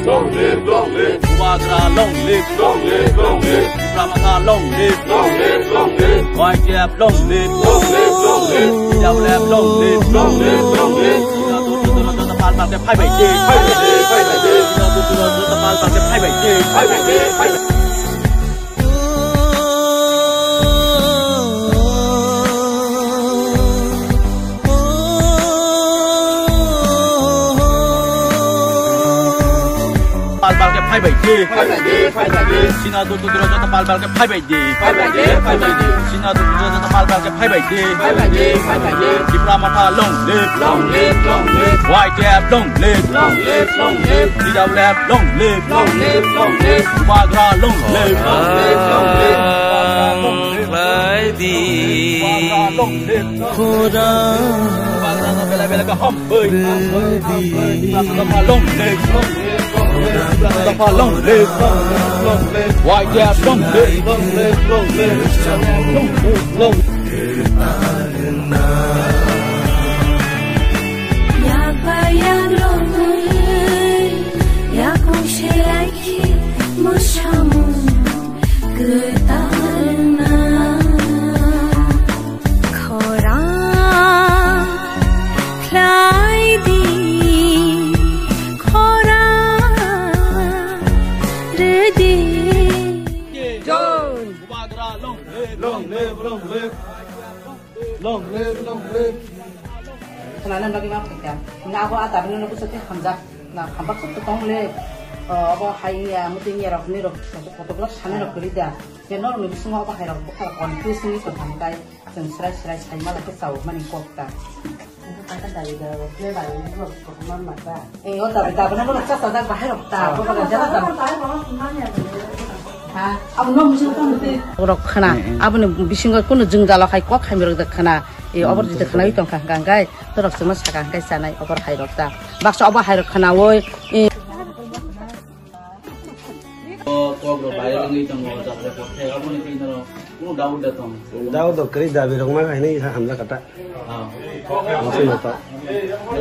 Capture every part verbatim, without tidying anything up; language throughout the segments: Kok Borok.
Long live, long live. Bubagra long live. Long live, long live. Ramana long live. Long live, long live. Y T F long live. Long live, long live. T W F long live. Long live, long live. Pal pal ke phai bai de. Phai bai de, phai bai de. Pal pal ke phai bai de. Phai bai de, phai bai de. Pal pal ke phai bai de. Phai bai de, phai bai de. Sina du du du joto pal pal ke phai bai de. Phai bai de, phai bai de. Sina du du du joto pal pal ke phai bai de. Phai bai de, phai bai de. Tipra Motha long live. Long live, long live. Y T F long live. Long live, long live. T W F long live. Long live, long live. Bubagra long live. Long live, long live. Khlai di. Bubagra long live. Bubagra no bela bela ka hom. Oi. Bubagra long live. Bubagra long live. Long live, long live. Y T F long live. Long live, long live. Long live, long live. Yakba yakrokwi, yakung selaikhe, mwsamung kwtalna. Khorang khlai di, khorang rwdi. John. Bubagra long live, long live, long live. Long live, long live. Khwnana bagwi ma phaikha. Nga abo a tabino no bwswk khe hamjak. Na hambak suk tong le. O, abo hai ya, muti ya rok ni rok, photograph sani rok kwrwi da. Je norok ni bisingo abo hai rok bwkha confuse wngwi tong kha, hwnkhe chwng srai srai sai mala khe chao mani kok ta. Kaka dabi da, kle dabi ni rok kok ma ma ta. Eh, o dabi, dabi na borok chasajak bahai rok ta, borok jala jala. Ha, abo no musi ko muti. Borok khna, eh, eh, aboni bisingo kuno jwngjalo khai kok khaimrok da khna. Eh, obor jita khnawi tong kha, hwnkha hwnkhe torok chwngno saka hwnkhe chanai obor hai rok ta. Baksa obo hai rok khnawi, eh. O kok rok bai wngwi tongo, jatra kok thai, aboni twi norok kuno doubt da tong? Doubt do kwrwi, dabi rok ma kha hinwi hamjak kha ta. Ah. Aswk no ta.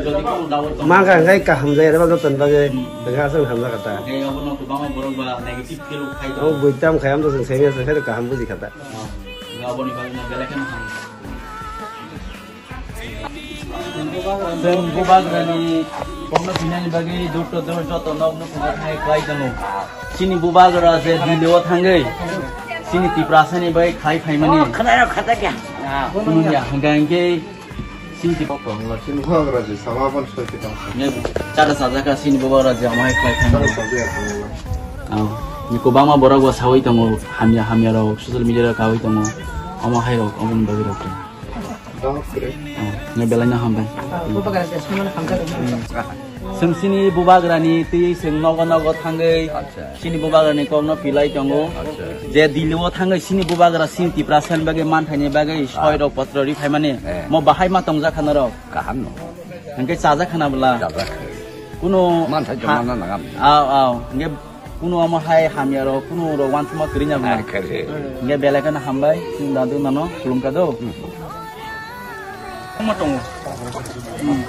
Jodi kuno doubt tong. Ma kha hwnkhe kaham jaya reba joto ni bagwi, hmm, hwnkhe aswk hamjak kha ta. Hwnkhe abono kwbangma borok ba negative feel khai tongo. O bui tam khai, amtwi chwng semi aswk khai kaham buji kha ta. Ah. Aboni bagwi no belai kheno ham. Chwng Bubagrani kokno phinani bagwi door to door joto nok nukhungo thangwi kwlai tongo. Chini Bubagra je Delhi o thangwi chini Tiprasani bagwi khai phaimani. Oh, khwnairok khata kya? Kunuya hwnkha hwnkhe chini Tip- Chini Bubagra je sama ban soi kitang. Chara sajaka chini Bubagra je amai kwlai phaimani. Chara sajaka. Ah, ni kwbangma borok bo sawi tongo, hamya hamya rok social media rok kawi tongo. Omo hai rok, omoni bagwi rok. Dok kre. Ah, ngai belai no hambai. Ah, Bubagra se sumano hamjak. Hmm. Chwng chini Bubagrani twi chwng nogo nogo thangwi, acha, chini Bubagrani kokno pilai tongo. Acha. Je Delhi o thangwi chini Bubagra chini Tiprasani bagwi manthaini bagwi, ah, soi rok potro ri phaimani. Eh. Mo bahai ma tongjak kha norok. Kaham no. Hwnkhe chajak khana bwla. Chajak kha. Kuno manthai ha-, jomana nangam. Aw, aw. Hwnkhe kuno omo hai hamya rok, kuno rok wansukma kwrwi nya bwla. Ai, khe, khe. Hwnkhe belai kheno hambai, chwng dadu nano khulumkha do. Hmm. Omo tongo. Hmm.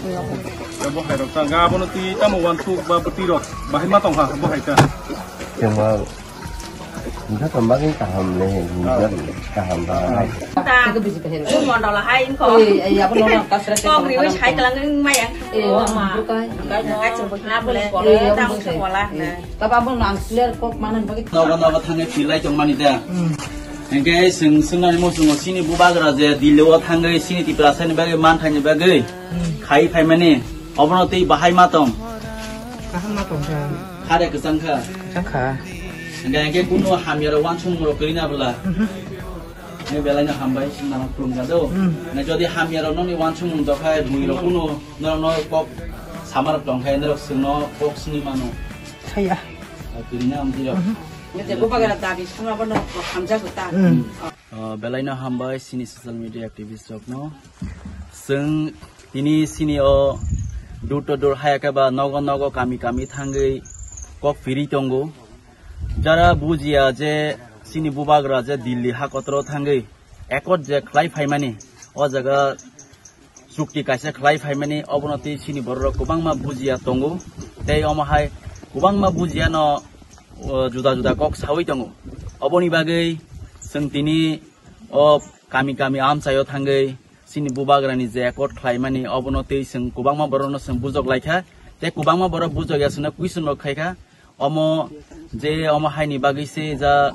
Bo hai rok ta, ga bono twi tamo wansuk ba bwtwi rok. Bahai ma tong ha, bo hai ta. Chwng ma Nokha tong bagwi kaham le, nijor kaham ba. Ta, Mondol hai ko. Kok riwi sai kalang maya. Kaichung bo hina bole. Tamo se bola hna. Nogo nogo thangwi pilai tongmani da. Hwnkhe swng swngnani muchungo chini Bubagra je Delhi o thangwi chini Tiprasani bagwi manthaini bagwi khai phaimani. Obono twi bahai ma tong. Kaham ma tong kha. Khare kwchang kha. Kwchang kha. Hingke, hingke kuno hamya rok wansuk rok kwrwi na bwla. Mhm. Nge belai no hambai, sing nang khulum ja do. Hmm. Nge jodi hamya rok noni wansuk mung dokha, bui rok kuno norok no kok sama rok tong kha, norok swng no kok sini mano. Saya. Ah, kwrwi na amtwi rok. Mhm. Nge je Bubagra dabi sama bono hamjago ta. Hmm. Ah, belai no hambai, sini social media activist rok no. Swng Tini sini o door to door haya khe ba nogo nogo kami kami thangwi kok phiri tongo. Jara bujiya je sini Bubagra je Delhi hakotoro thangwi accord je khlai phaimani, o jaga chukti kaisa khlai phaimani, obono tei sini borok rok kwbangma bujiya tongo. Tei omo hai Kwbangma bujiya no, o, juda juda kok sawi tongo. Oboni bagwi chwng tini o kami kami amchaio thangwi chini bubagrani je accord khlaimani obono tei chwng kwbangma borokno chwng bujok laikha. Tei kwbangma borok bujok ya chwngno question rok khaikha. Omo je omo haini bagwi se ja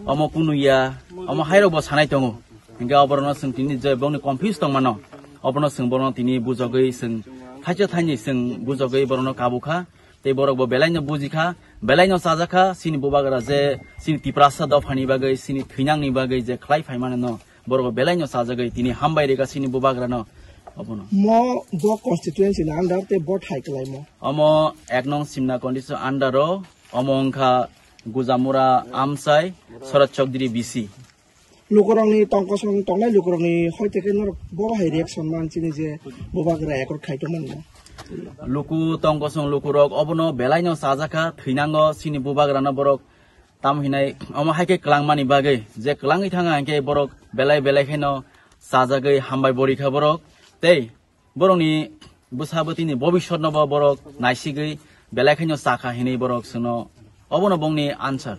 omo kunuya, omo hairok bo sanai tongo. Hingke oborokno chwng tini je bongni confuse tongmano, obono chwng borokno tini bujogwi chwng thaisa thaini chwng bujogwi borokno kabukha. Tei borok bo belai no bujikha, belai no chajakha, chini bubagra je chini Tiprasa dophani bagwi, chini thwinangni bagwi je khlai phaimani no, borok bo belai no chajagwi tini hambai rikha chini bubagra no. Obono. Mo bo constituency ni under te bo thai kwlaimo. Omo ek nong Simna constituency under o, omo wngkha Gujamura Amchai, Sharad Chaudhary B C. Lukurokni tongkosong tongnai lukurokni hoi teke norok bo hai reaction man chini je bubagra accord khai tongmani. Luku tongkosong lukurok obono belai no chajakha, thwinango chini bubagrano borok tam hinai omo hai khe kwlangmani bagwi je kwlangwi thanga hinkhe borok belai belai kheno chajagwi hambai borikha borok tei borokni bwsa bwtwini bobiswt no bo borok naisigwi belai khaino chakha hinwi borok chwngno obono bongni answer.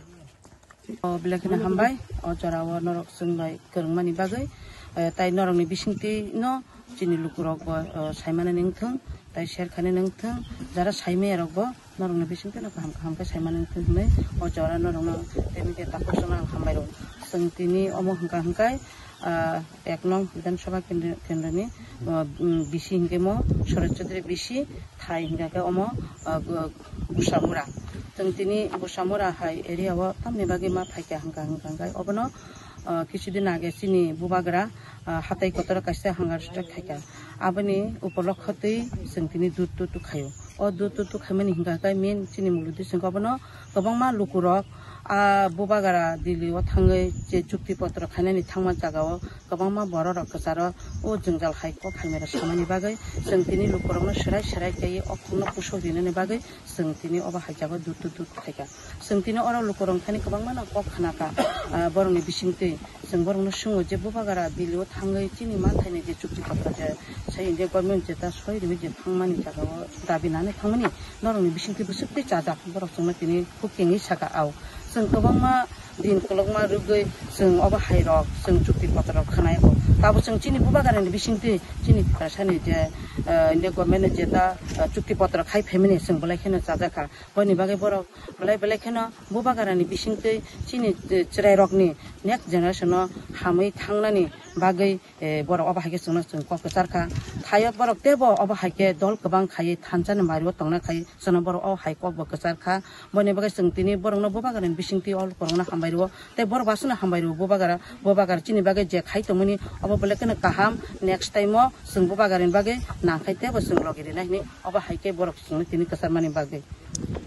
O belai kheno hambai, o jorao norok chwng bai kwrwngmani bagwi, eh, tai norokni bisingtwi no chini lukurok bo, eh, saimani wngthwng, tai share khainani wngthwng, jara saimaya rok bo norokni bisingtwi no kaham kaham khe saimani wngthwng hinwi o jorao norokno tei media takhuk chwngno ang hambai rw. Chwng tini omo hwnkha hwnkhe, ah, ek nong Bidhan Sabha kendri-, kendroni, ah, mm, B C hinkhe mo Sharad Chaudhary B C, thai hinkha khe omo, ah, gu-, Gusamura. Chwng tini Gusamura hai area o tamni bagwi ma phaikha hwnkha hwnkha hwnkhe obono, ah, kichudin age chini bubagra, ah, hatai kotor kaisa hunger strike khaikha. Aboni upolokho twi chwng tini dur tu tu khaio. O dur tu tu khaimani hwnkha khe main chini mulu di chwng obono kwbangma lukurok, ah, bubagra Delhi o thangwi je chukti potro khainani thangma jagao kwbangma bororok kwcharo o jwngjal hai kok hamya samani bagwi chwng tini lukurokno serai serai kaiwi o khokno pusok rinani bagwi chwng tini obo hai jago dur tu dur khaikha. Chwng tini oro lukurok thani kwbangma no kok khnakha, ah, borokni bisingtwi. Chwng borokno swngo je bubagra Delhi o thangwi chini manthaini je chukti potro je sai India government je ta soi rwi je thangmani jagao dabi nani thangmani norokni bisingtwi bwswk tei chajak borok chwngno tini khuk kengwi saka ao. Chwng kwbangma din kolokma rwgwi chwng obo hai rok chwng chukti potro rok khwnai o. Tabuk chwng chini bubagrani bisingtwi chini Tiprasani je, eh, India government ni je ta, eh, chukti potro khai phaimani chwng belai kheno chajakha. Boni bagwi borok belai belai kheno bubagrani bisingtwi chini, eh, chwrairokni next generation no hamwi thangnani bagwi, eh, borok obo hai khe chwngno chwng kok kwchar kha. Thayok borok teibo obo hai khe dol kwbang khaiwi thansa ni mari o tongna khai chwngno borok obo hai kok bo kwchar kha. Boni bagwi chwng tini borokno bubagrani bisingtwi o borokno hambai rwo tei borok bo aswkno hambai rwo bubagra, bubagra chini bagwi je khai tongmani obo belai kheno kaham. Next time o chwng bubagrani bagwi nang khai teibo chwng logi rina hini obo hai khe borok chwngno tini kwchar mani bagwi.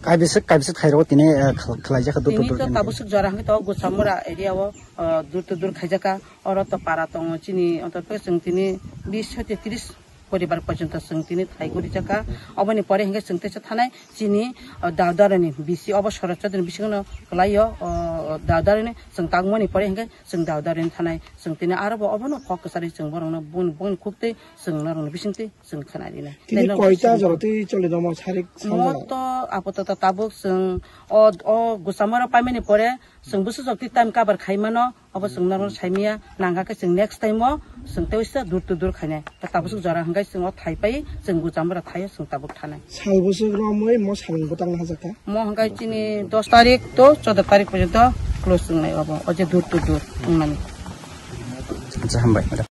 Kaibisik, kaibisik khairok tini, eh, khal-, khalaijak kha dur Tini dur to khe. Tabuk swk jora hwnkhe to Gusamura area o, eh, dur to dur khaijak kha. Oro to para tongo chini, onto phe chwng tini bis hoite tris poribar porjonto chwng tini thai guri jak kha. Oboni pore hwnkhe chwng teisa thanai chini, eh, Daodarani bisi obo Sharad Chaudhary bisingo no kwlai o, o, Daodarani chwng tangmani pore hwnkhe chwng Daodarani thanai. Chwng tini aro bo obono kok kwcharwi chwng borokno bun-, bongni khuktwi chwng norokni bisingtwi chwng khwnai rinai. Tini Tei nok koita bising- jora twi choli rwma sarik Mo sanjana? To apato to tabuk chwng o, o Gusamura paimani pore chwng bwswk jok twi time cover khai mano, obo chwng norokno saimaya, nangkha khe chwng next time o chwng tei uisa dur to dur khainai. Ta tabuk swk jora hwnkhe chwng o thai pai chwng Gusamura thaio chwng tabuk thanai. Sal bwswk romwi mo samung bwtang hajakha? Mo hwnkhe chini dos tarik to choudo tarik porjonto close wngnai obo, o je dur to dur wngnani. Acha, hambai.